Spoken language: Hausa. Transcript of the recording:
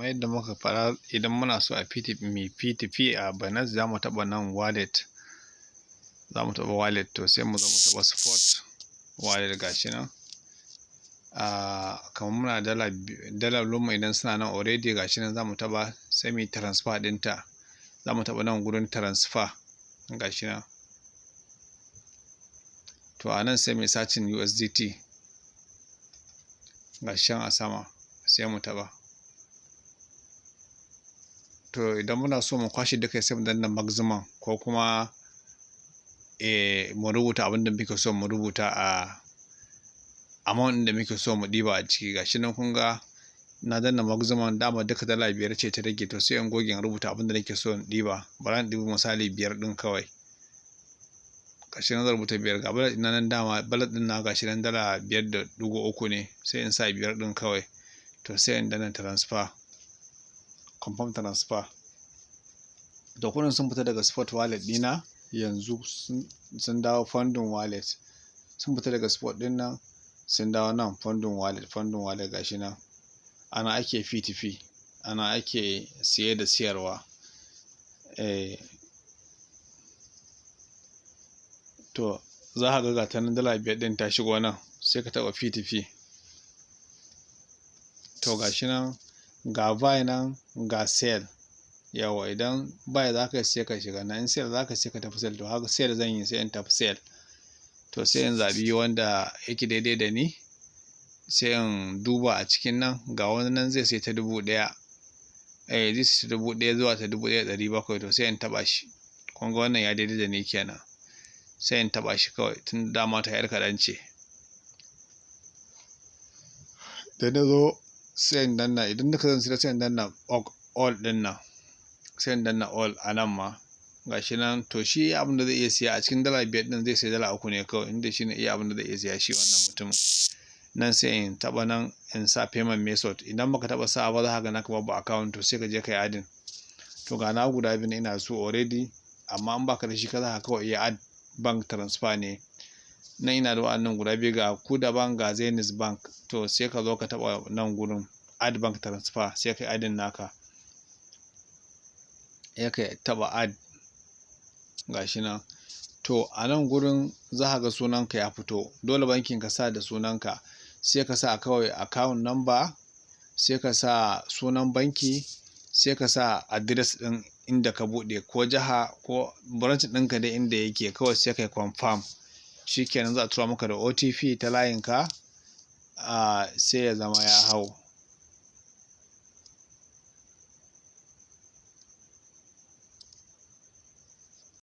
Kamar yadda muka faɗa, idan muna so a mai P2P a Binance, za mu taɓa nan wallet. Za mu taɓa wallet, to sai mu zo mu taɓa spot wallet, gashi nan. Kamar muna dala dala mu idan suna nan already, gashi nan za mu taɓa, sai mu yi transfer ɗinta. Za mu taɓa nan gurin transfer, gashi nan. To a nan sai mu yi searching USDT, gashi can a sama, sai mu taɓa. To idan muna so mu kwashe duka, sai mu danna maximum, ko kuma mu rubuta abin da muke so mu rubuta a amount ɗin da muke so mu ɗiba a ciki. Gashi nan, kun ga na danna maximum. Dama duka $5 ce ta rage, to sai in goge, in rubuta abin da nake so in ɗiba. Bara in ɗibi misali biyar ɗin kawai. Gashi nan zan rubuta biyar. Ga balance ɗina nan, dama balance ɗin na gashi nan $5.3 ne, sai in sa biyar ɗin kawai. To sai in danna transfer, confirm transfer. To kuɗin sun fita daga spot wallet ɗina, yanzu sun dawo funding wallet. Sun fita daga spot ɗin nan, sun dawo nan funding wallet. Funding wallet gashi nan, ana ake P2P, ana ake siye da siyarwa. To za ka ga ta nan $5 ɗin ta shigo nan, sai ka taɓa P2P. To gashi nan, ga buy nan, ga sell. Yawwa, idan buy za ka yi, sai ka shiga nan, in sell za ka, sai ka tafi sell. To haka sell zan yi, sai in tafi sell. To sai in zaɓi wanda yake daidai da ni, sai in duba a cikin nan. Ga wani nan zai sai ta 1000, zai sai ta 1000 zuwa ta 1700. To sai in taɓa shi. Kun ga wannan ya daidai da ni kenan, sai in taɓa shi kawai, tun dama ta yar kaɗan ce. Da na zo sai in danna, idan duka zan sayar, sai in danna all ɗin nan, sai in danna all a nan ma, gashi nan. To shi abin da zai iya siya a cikin $5 ɗin, zai sai $3 ne kawai, inda shi ne iya abin da zai iya siya shi wannan mutumin nan. Sai in taɓa nan in sa payment method. Idan baka taɓa sa ba, za ka ga naka babu account, to sai ka je ka yi adding. To ga na guda biyu ina so already, amma in baka da shi ka, za ka kawai iya add bank transfer ne. Nan ina da wa'annan guda biyu, ga Kuda Bank, ga Zenith Bank. To sai ka zo ka taɓa nan gurin add bank transfer, sai ka yi adding naka, ya ka taɓa add, gashi nan. To a nan gurin za ka ga sunanka ya fito. Dole bankin ka sa da sunanka, sai ka sa kawai account number, sai ka sa sunan banki, sai ka sa address ɗin inda ka buɗe, ko jiha ko branch ɗinka dai inda yake kawai, sai ka yi confirm. Shikenan, za a tura maka da OTP ta layinka, sai ya zama ya hau.